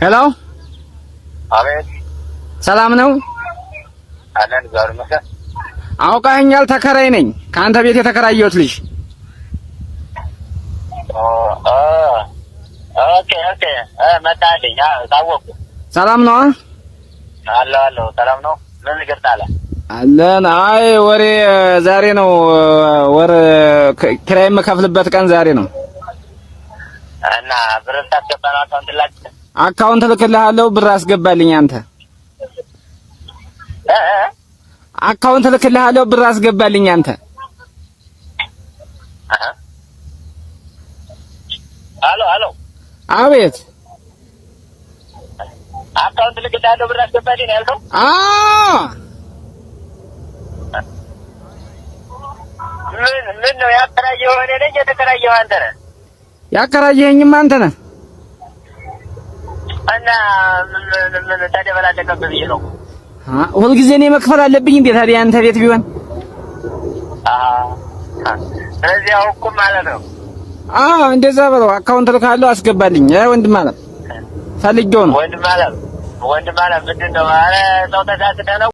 Hello። አቤት። ሰላም ነው? አለን፣ እግዚአብሔር ይመስገን። አውቃኸኛል? ተከራይ ነኝ። ከአንተ ቤት የተከራየሁት ልጅ። Okay፣ መጣልኝ። ታወቅኩ። ሰላም ነው? አለሁ አለሁ፣ ሰላም ነው። ምን እግር ጣለ? አለን። አይ ወሬ ዛሬ ነው፣ ወር ኪራይ የምከፍልበት ቀን ዛሬ ነው። እና ብር ታስገባ ነው? Account ላክ። Account እልክልሃለሁ፣ ብር አስገባልኝ አንተ። Account እልክልሃለሁ፣ ብር አስገባልኝ አንተ። አሎ አሎ። አቤት። Account እልክልሃለሁ፣ ብር አስገባልኝ ነው ያልከው? አዎ። ምን ምን ነው ያከራየኸው? እኔ ነኝ የተከራየኸው አንተ ነህ? ያከራየኸኝማ አንተ ነህ። እና ምን ምን ተደበላለቀብህ ብዬ ነው። ሁልጊዜ እኔ መክፈል አለብኝ እንዴ ታዲያ አንተ ቤት ቢሆን? ስለዚህ አውኩም ማለት ነው። አዎ፣ እንደዛ በለው። Account እልክልሃለሁ፣ አስገባልኝ። አይ ወንድም አለም፣ ፈልጌው ነው። ወንድም አለም፣ ወንድም አለም፣ ምንድን ነው? ኧረ ሰው ተሳስተህ ነው።